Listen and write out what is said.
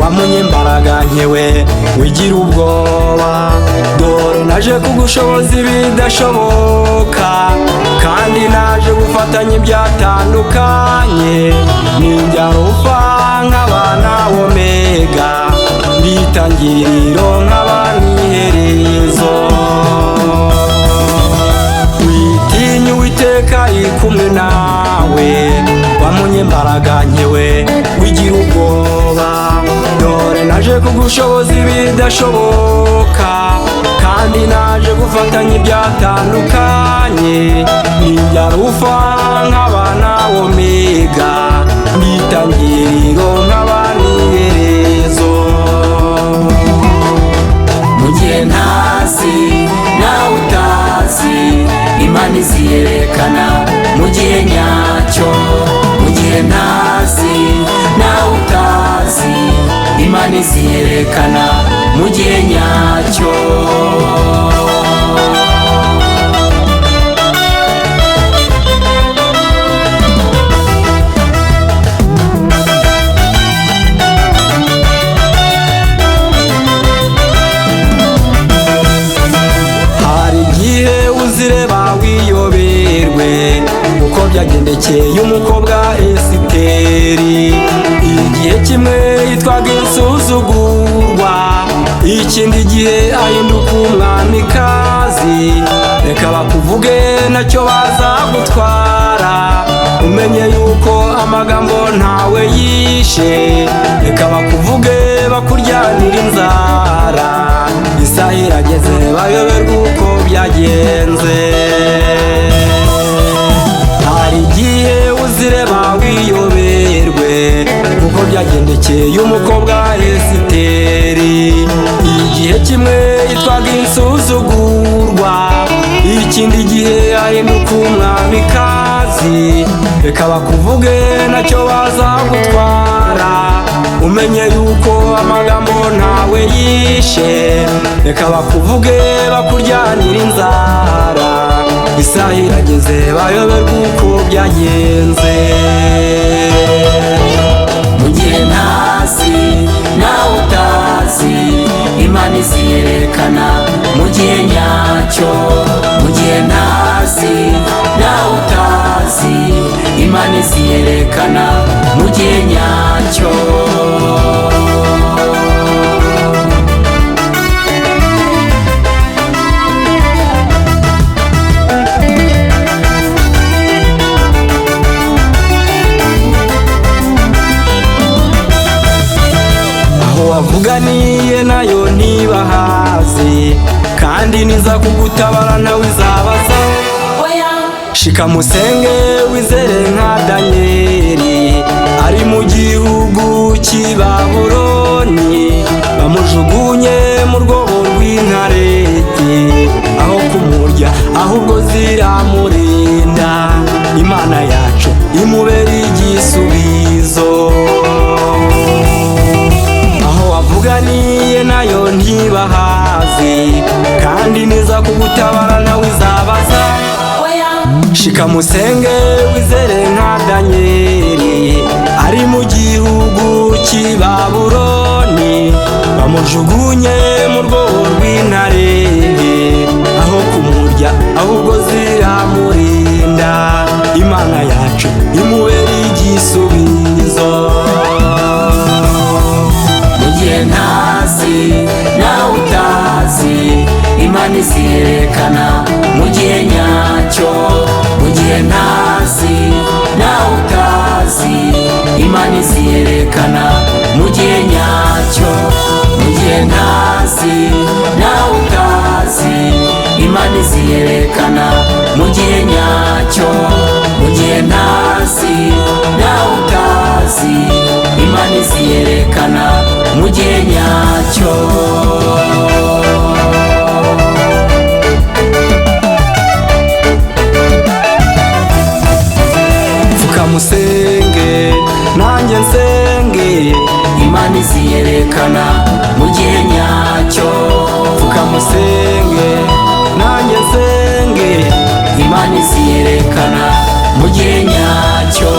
Wamunyembaraga nkewe wigira ubwoba, dore naje kugushoboza ibidashoboka, kandi naje gufatanya ibyatandukanye. Ninjya Arufa nkaba na Omega, nditangiriro nkaba n'iherezo. Witinya, Uwiteka ari kumwe nawe, wamunyembaraga nkewe wigira ubwoba, dore naje kugushoboza ibidashoboka, kandi naje gufatanya ibyatandukanye. Ninjya Arufa nkaba na Omega, nditangiriro nkaba n'iherezo. Mu gihe ntazi nawe utazi, Imana iziyerekana mu gihe nyacyo. Mu gihe ntazi nawe utazi, Imana iziyerekana mu gihe nyacyo. Hari igihe uzireba wiyoberwe uko byagendekeye umukobwa Esiteri. Igihe kimwe yitwaga insuzugurwa, ikindi gihe ahinduka umwamikazi. Reka bakuvuge nacyo bazagutwara, umenye yuko amagambo ntawe yishe. Reka bakuvuge bakuryanira inzara, isaha irageze bayoberwa uko byagenze. Hari igihe uzireba wiyoberwe uko byagendekeye umukobwa Esiteri. Igihe kimwe yitwaga insuzugurwa, ikindi gihe ahinduka umwamikazi. Reka bakuvuge nacyo bazagutwara, umenye yuko amagambo ntawe yishe. Reka bakuvuge bakuryanira inzara, isaha irageze bayoberwa uko byagenze. Mu gihe ntazi nawe utazi, Imana iziyerekana mu gihe nyacyo. Mu gihe ntazi nawe utazi, Imana iziyerekana mu gihe nyacyo. Aho wavuganiye nayo ntibahazi, kandi niza kugutabara nawe izabaza. Shika musenge wizere nka Danieli ari mu gihugu cy'i Babuloni, bamujugunye mu rwobo rw'intare, aho kumurya ahubwo ziramurinda. Imana yacu imubera igisubizo. Aho wavuganiye nayo ntibahazi, kandi niza kugutabara nawe izabaza. Shika musenge wizere nka Danieli ari mu gihugu cy'i Babuloni, bamujugunye mu rwobo rw'intare, aho kumurya ahubwo ziramurinda. Imana yacu imubera igisubizo. Mu gihe ntazi nawe utazi, Imana iziyerekana mu gihe nyacyo. Mu gihe ntazi nawe utazi, Imana iziyerekana mu gihe nyacyo. Mu gihe ntazi nawe utazi, Imana iziyerekana mu gihe nyacyo. Mu gihe ntazi nawe utazi. ntazi, Imana iziyerekana mu gihe nyacyo. Pfukamusenge nanjye nsenge, Imana iziyerekana mu gihe nyacyo. Pfukamusenge nanjye nsenge, Imana iziyerekana mu gihe nyacyo.